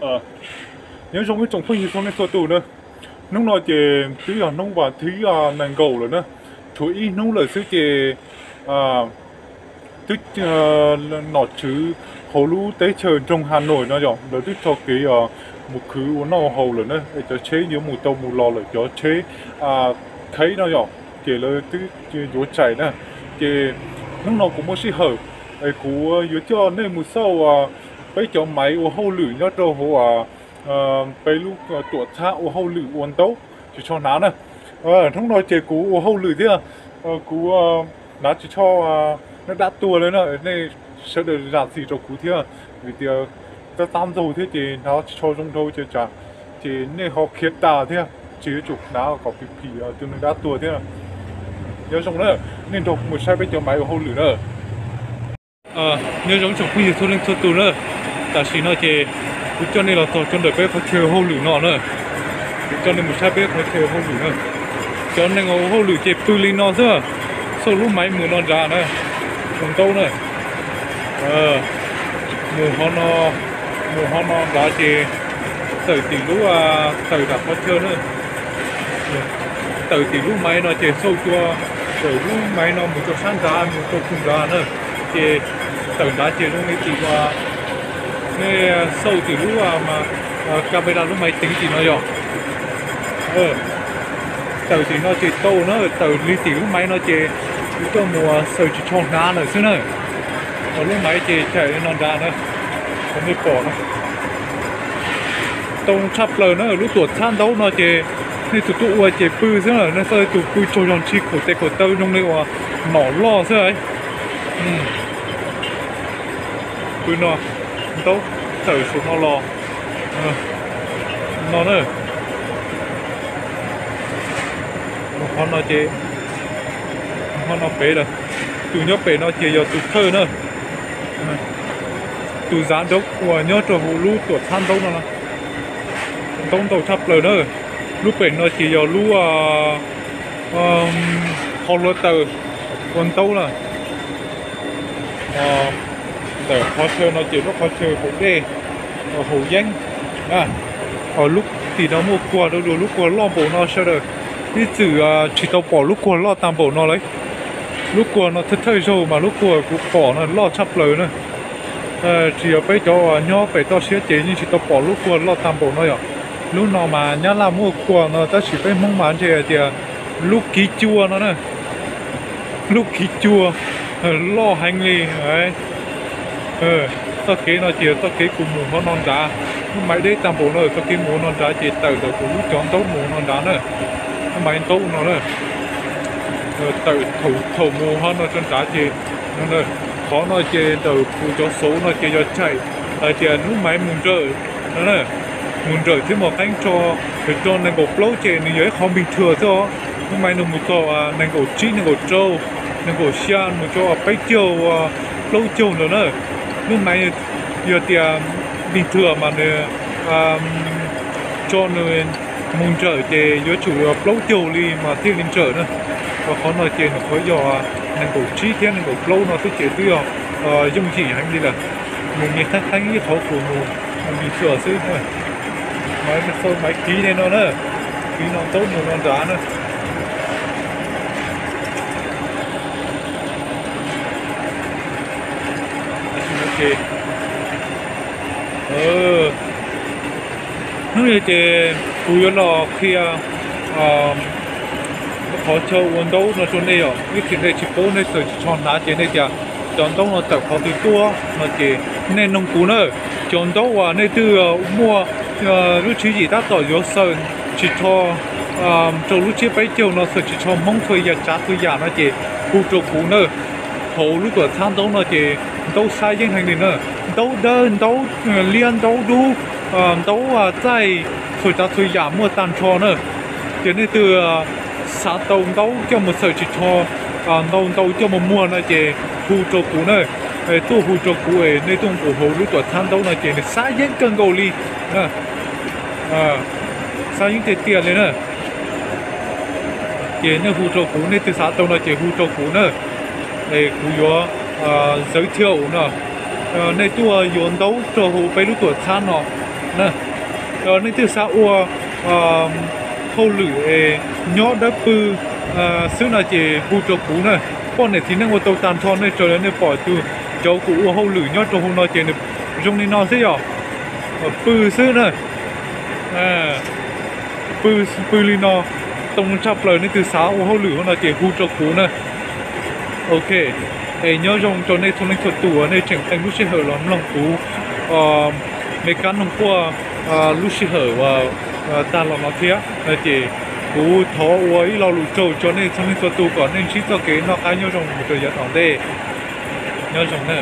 Nyob zoo ib tsoom phooj ywg txhua leej txhua tus na. Hnub no ces twb yog hnub vas thib nees nkaum lawm na, tshuav ib hnub lawm xwb ces twb nom tswv hauv lub teb chaws nroog Hà Nội no yog lawv twb tso kev mus khwv ua noj haus lawm na, es cov tsheb yuav mus tau mus los lawm, cov tsheb khaib no yog ces lawv twb yuav tsaim na. Ces hnub no kuv muaj sij hawm, kuv yuav coj nej mus xauj peb cov maiv ua hauj lwm nyob rau hauv peb lub tuam txhab ua hauj lwm ua ntaub tsis tsho hnav na. Hnub no ces kuv ua hauj lwm thiab, kuv hnav tsis tsho dab tuag li na, nej sawv daws zam txim rau kuv thiab, vim tias tab tab ntxaug thiab ces hnav tsis tsho zoo dhau ces tsam ces nej ho khiav tas thiab, ces yuav tsum hnav kom phim phim tus neeg dab tuag thiab. Nyob zoo na, nej nrog kuv mus saib peb cov maiv ua hauj lwm na. Nyob zoo tsoom phooj ywg txhua leej txhua tus na. Tam sim no ces kuv coj nej los txog rau ntawm peb qhov chaw hauj lwm no na. Kuv coj nej mus saib peb qhov chaw hauj lwm na. Cov neeg ua hauj lwm ces pw li no xwb, xauj lub maiv mus no nrad na, ua ntaub na. Mus ho no, mus ho no nrad ces tawm tim lub, tawm nram qhov chaw na. Tawm tim lub maiv no ces xauj cua, tawm lub maiv no mus rau sab nrad, mus rau pug nrad na. Ces tawm nrad ces zoo li tim, nej xauj tim lub camera lub maiv teev tim no yog. Tawm tim no ces tau na, tawm li tim lub maiv no ces kuv coj mus xaws tsis tsho hnav lawm xwb na. Lub maiv ces caim li no nrad na, nej pom na. Tau tshaj plaws na, lub tuam txhab ntaub no ces nej tus tuaj ua ces pw xwb na, nej txoj tus pw tsaug zog ntshis khaum tes khaum taw zoo li uas nom loj xwb. Pw no, ntaub tawm saum no los no na. Qhov no ces, qhov no pem lawm. Tus nyob pem no ces yog tus thawj na, tus zav nraub uas nyob rau hauv lub tuam txhab ntaub no, ntaub ntau tshaj plaws na. Lub pem no ces yog lub qhov hluav taws ua ntaub na. Ntawm qhov chaw no ces lub qhov chaw haus dej, haus yeeb. Lub tim no muaj kuag dua, lub kuag loj npaum no sawv daws ib txwm tsis tau pom lub kuag loj tag npaum no lawm. Lub kuag no thawj thawj zaug mas lub kuag kuv pom no loj tshaj plaws na. Tsis yog peb cov nyob pem toj siab ces yeej tsis tau pom lub kuag loj tag npaum no yom. Lub no mas Nyab Laj muaj kuag no tab sis peb Hmoob mas ntshe hais tias lub kiv cua no na. Lub kiv cua loj heev li. Txoj kev no ces txoj kev kuv mus hov no nrad, lub maiv deb tag npaum no, txoj kev mus hov no nrad ces tawm ntawm kuv lub cov ntaub mus hov no nrad na. Lub maiv ntaub no na, tawm thaum mus hov no rau nrad ces qhov no ces ntawm kuv cov xauv no ces yog caim hais tias lub maiv mus nrawm no na, mus nrawm thiab mus qeeb tso, rau nees nkaum plaub ces nws yog ib qhov bình thường xwb os. Lub maiv nws mus txog nees nkaum tsib, nees nkaum rau, nees nkaum xya, mus txog peb caug, plaub caug ntawd na. Lub maiv yog tias bình thường mas nws tso nws mus nrawm ces yuav tsum plaub caug li mas thiaj li nrawm na. Qhov no ces nws qhov yog nees nkaum tsib thiab nees nkaum plaub no xwb ces twb yog yooj yim heev li lawm. Mus me qeeb qeeb ib qhov kuv mus bình thường xwb. Maiv kiv li no na, kiv no ntaub mus no nrad na. Hnub no ces kuv yuav los qhia qhov chaw ua ntaub no rau nej os. Ib txhia nej tsis paub, nej xaws tsis tsho hnav ces nej tias cov ntaub no tawm qhov twg tuaj no ces nej noog kuv na. Cov ntaub uas nej twb muaj lub tswv yim tab tom yuav xaws tsis tsho rau lub tsiab peb caug no, xaws tsis tsho Hmoob txhua yam tsav txhua yam no ces hu rau kuv na. Hauv lub tuam txhab ntaub no ces ntaub xab yeeb heev li na. Ntaub dawb, ntaub liab, ntaub dub, ntaub txaij, txhua tsav txhua yam muaj tag nrho na. Ces nej twg xav tau ntaub coj mus xaws tsis tsho ntau ntau coj mus muag no ces hu rau kuv na. Tuaj hu rau kuv es nej tuaj nqus hauv lub tuam txhab ntaub no ces nws xab yeeb kawg nkaus li. Xab yeeb tiag tiag li na. Ces nej hu rau kuv, nej twg xav tau no ces hu rau kuv na. Es kuv yuav giới thiệu no, nej tuaj yuav ntaub rau hauv peb lub tuam txhab no Na, nej twg xav ua hauj lwm es nyob dawb pw xwb no ces hu rau kuv na. Poj niam txiv neej ua tau tag nrho, nej raws li nej pom tus cov kuv ua hauj lwm nyob rau hauv no ces nws zoo li no xwb yog pw xwb na. Pw, pw li no, tau tshaj plaws. Nej twg xav ua hauj lwm hauv no ces hu rau kuv na. Ok, es nyob zoo rau nej txhua leej txhua tus uas nej tseem qee lub sij hawm los mloog kuv me kab noog quaj lub sij hawm uas tag los no thiab no ces kuv thov ua ib lo lus tsaug rau nej txhua leej txhua tus kom nej ntsib txoj kev noj qab nyob zoo mus rau yav tom ntej. Nyob zoo na.